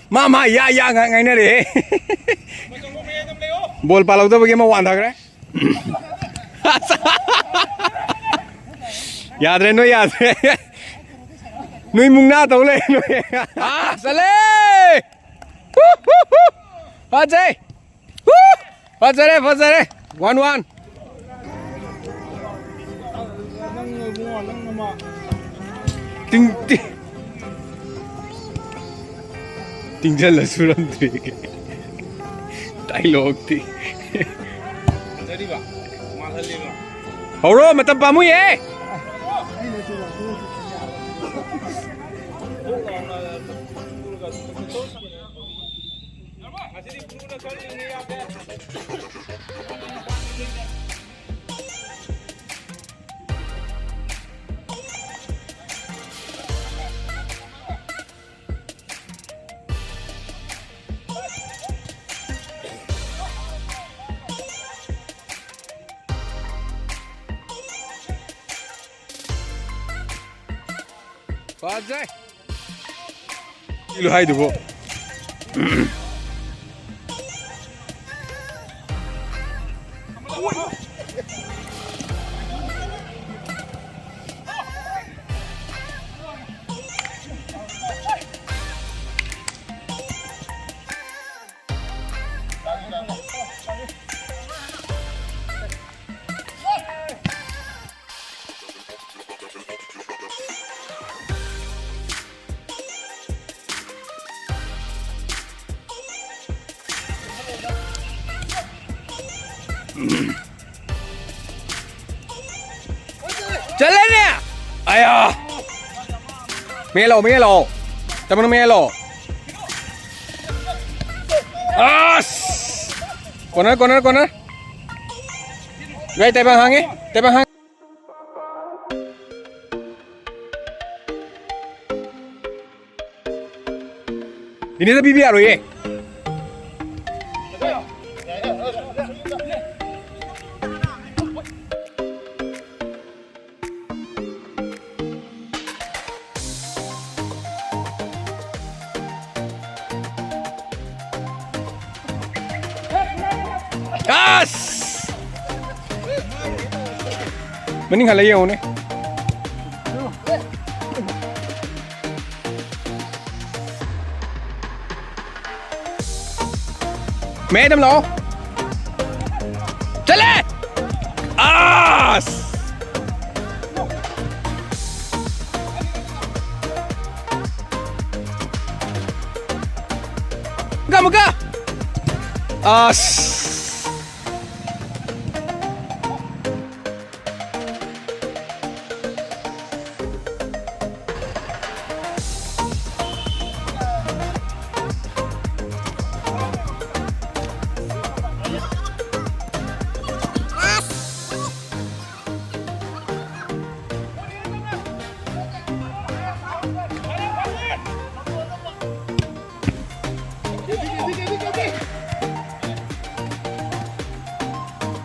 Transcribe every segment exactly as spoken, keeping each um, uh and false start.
ꯃꯥ ꯃꯥ ꯌꯥ ꯌꯥ ꯉꯥꯏ ꯉꯥꯏꯅꯔꯦꯍꯦ꯫ ꯕꯣꯜ ꯄꯥꯜꯍꯧꯗꯕꯒꯤ ꯑꯃ ꯋꯥꯟꯊꯈ꯭ꯔꯦ꯫ ꯌꯥꯗ꯭ꯔꯦ ꯅꯣꯏ, ꯌꯥꯗ꯭ꯔꯦ꯫ ꯅꯣꯏ ꯃꯨꯛꯅꯥ ꯇꯧ ꯂꯩ ꯅꯣꯏ꯫ ꯑꯥ, ꯆꯠꯂꯦ! ꯍꯨ, ꯍꯨ, ꯍꯨ! ꯐꯖꯩ! ꯍꯨ! ꯐꯖꯔꯦ, ꯐꯖꯔꯦ! One one. ꯇꯤꯡ, ꯇꯤꯡ꯫ ꯇꯤꯡꯁꯤꯜꯂ ꯁꯨꯔꯝꯗ꯭ꯔꯤ꯫ ꯗꯥꯏꯂꯣꯛꯇꯤ꯫ ꯐꯖꯔꯤꯕ, ꯃꯥꯜꯍꯜꯂꯤꯕ꯫ ꯍꯧꯔꯣ, ꯃꯇꯝ ꯄꯥꯝꯃꯨꯏꯌꯦ꯫ ꯉꯁꯤꯗꯤ ꯕ꯭ꯂꯨꯅ ꯈꯔ ꯂꯤꯡꯉꯦ, ꯌꯥꯗꯦ꯫ ꯐꯖꯩ꯫ ꯀꯤꯂꯣ ꯍꯥꯏꯗꯨꯕꯨ꯫ ꯆꯠꯂꯦꯅꯦ! ꯑꯌꯥ! ꯃꯌꯥꯏ ꯂꯥꯛꯑꯣ, ꯃꯌꯥꯏ ꯂꯥꯛꯑꯣ꯫ ꯇꯥꯃꯣꯅ ꯃꯌꯥꯏ ꯂꯥꯛꯑꯣ꯫ ꯑꯁ! Corner, corner, corner. ꯌꯥꯏ, ꯇꯥꯏꯕꯪ ꯍꯥꯡꯉꯦ, ꯇꯥꯏꯕꯪ ꯍꯥꯡꯉꯦ꯫ ꯗꯤꯅꯦꯁꯇ ꯄꯤꯕ ꯌꯥꯔꯣꯏꯌꯦ꯫ ꯃꯅꯤꯡ ꯍꯜꯂ ꯌꯦꯡꯉꯨꯅꯦ꯫ ꯃꯌꯥꯏꯗ ꯑꯃ ꯂꯥꯛꯑꯣ꯫ ꯆꯠꯂꯦ! ꯑꯁ! ꯑꯃꯨꯛꯀ, ꯑꯃꯨꯛꯀ! ꯑꯁ!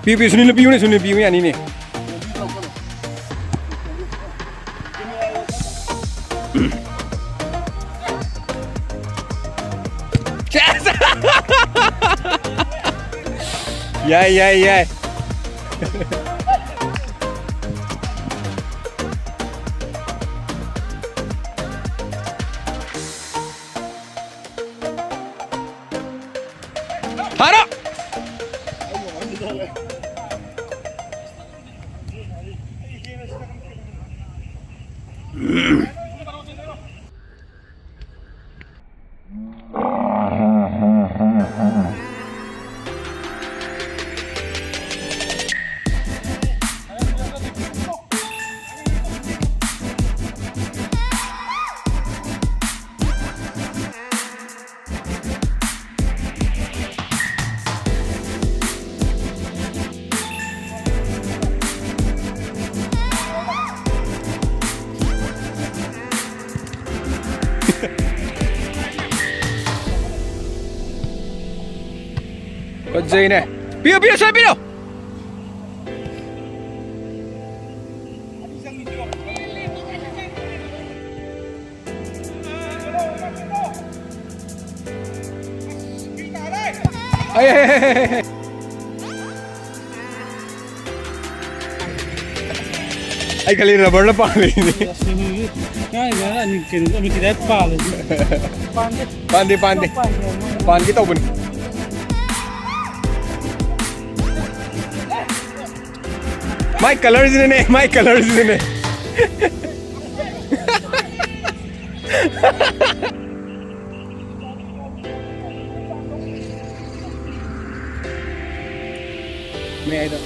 ꯄꯤꯌꯨ, ꯄꯤꯌꯨ, ꯁꯨꯅꯤꯜꯅ ꯄꯤꯌꯨꯅꯦ, ꯁꯨꯅꯤꯜ ꯄꯤꯌꯨ ꯌꯥꯅꯤꯅꯦ꯫ ꯌꯥꯏ, ꯌꯥꯏ, ꯌꯥꯏ꯫ ꯊꯥꯔꯣ! ꯐꯖꯩꯅꯦ꯫ ꯄꯤꯌꯨ, ꯄꯤꯌꯨ, ꯁꯠ ꯄꯤꯌꯨ꯫ ꯑꯩ, ꯑꯩ, ꯑꯩ, ꯑꯩ, ꯑꯩ꯫ ꯑꯩ ꯈꯜꯂꯤ ꯔꯕꯔꯅ ꯄꯥꯜꯂꯤꯅꯤ꯫ ꯑꯁ, ꯉꯔꯥꯡ, ꯉꯔꯥꯡ ꯑꯅꯤ ꯀꯩꯅꯣ, ꯑꯃ ꯀꯤꯗꯥꯏ ꯄꯥꯜꯂꯦ꯫ ꯄꯥꯟꯗꯦ꯫ ꯄꯥꯟꯗꯦ, ꯄꯥꯟꯗꯦ꯫ ꯄꯥꯟꯗꯦ꯫ ꯄꯥꯟꯒꯦ ꯇꯧꯕꯅꯤ꯫ ꯃꯥꯏ ꯀꯂꯔꯁꯤꯅꯅꯦ, ꯃꯥꯏ ꯀꯂꯔꯁꯤꯅꯅꯦ꯫ ꯃꯌꯥꯏꯗ꯫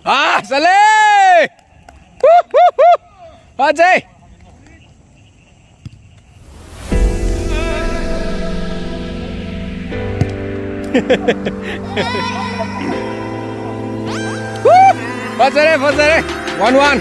ꯑꯥ, ꯆꯠꯂꯦ! ꯍꯨ, ꯍꯨ, ꯍꯨ! ꯐꯖꯩ! ꯐꯖꯔꯦ, ꯐꯖꯔꯦ꯫ One one.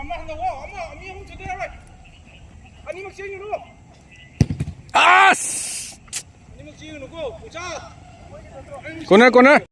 ꯑꯃ ꯍꯟꯗꯣꯛꯑꯣ, ꯑꯃ, ꯃꯤ ꯑꯍꯨꯝ ꯆꯠꯇ ꯌꯥꯔꯣꯏ꯫ ꯑꯅꯤꯃꯛ ꯆꯦꯟꯒꯅꯨ꯫ ꯑꯁ! ꯑꯅꯤꯃꯛ ꯆꯦꯟꯒꯅꯨꯀꯣ, ꯄꯨꯡꯆꯥ꯫ Corner, corner.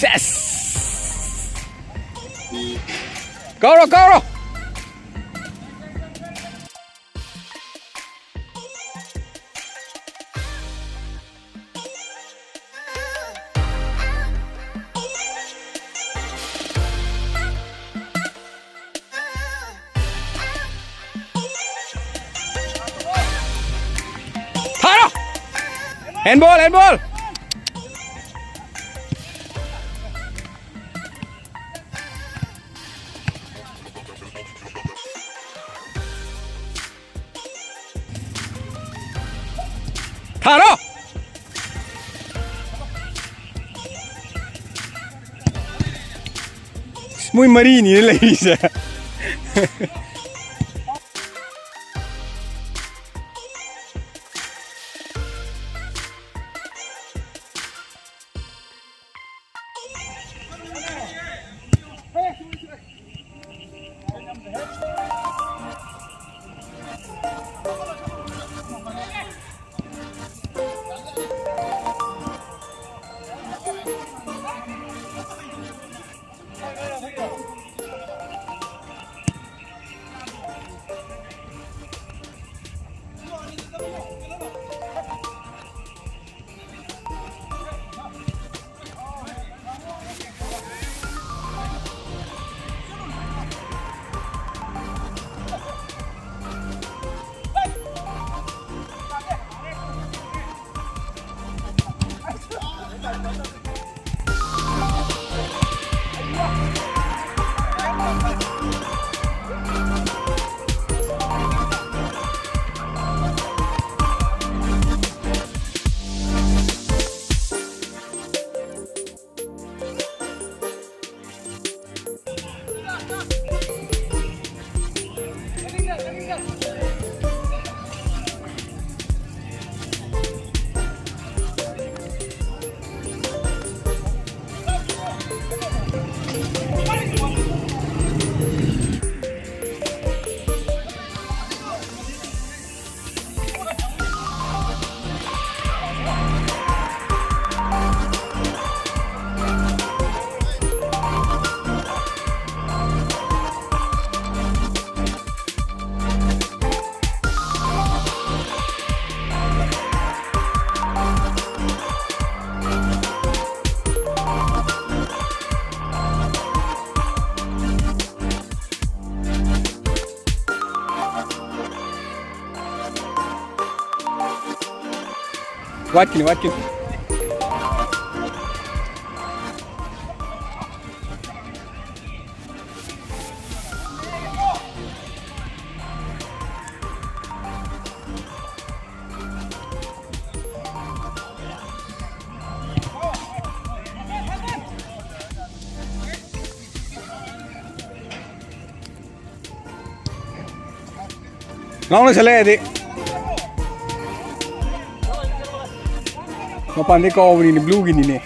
ꯇꯦꯁ! ꯀꯥꯎꯔꯣ, ꯀꯥꯎꯔꯣ! ꯊꯥꯔꯣ! ꯍꯦꯟꯕꯣꯜ, ꯍꯦꯟꯕꯣꯜ! ꯊꯥꯔꯣ! ꯃꯣꯏ ꯃꯔꯤꯅꯤꯅꯦ ꯂꯩꯔꯤꯁꯦ꯫ ꯋꯥꯠꯈꯤꯅꯤ, ꯋꯥꯠꯈꯤꯅꯤ꯫ ꯉꯥꯎꯅ ꯁꯜꯂꯛꯑꯦꯗꯤ꯫ ꯃꯄꯥꯟꯗꯩ ꯀꯥꯎꯕꯅꯤꯅꯦ, ꯕ꯭ꯂꯨꯒꯤꯅꯤꯅꯦ꯫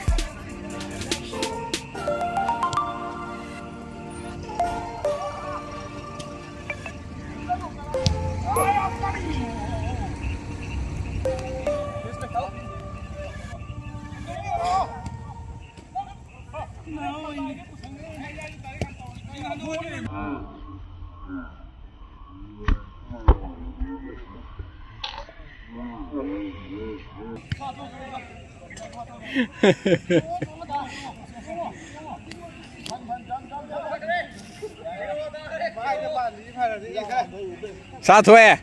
ꯁꯥ ꯊꯣꯛꯑꯦ꯫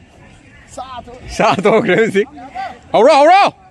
ꯁꯥ ꯊꯣꯛꯈ꯭ꯔꯦ ꯍꯧꯖꯤꯛ꯫ ꯍꯧꯔꯣ, ꯍꯧꯔꯣ꯫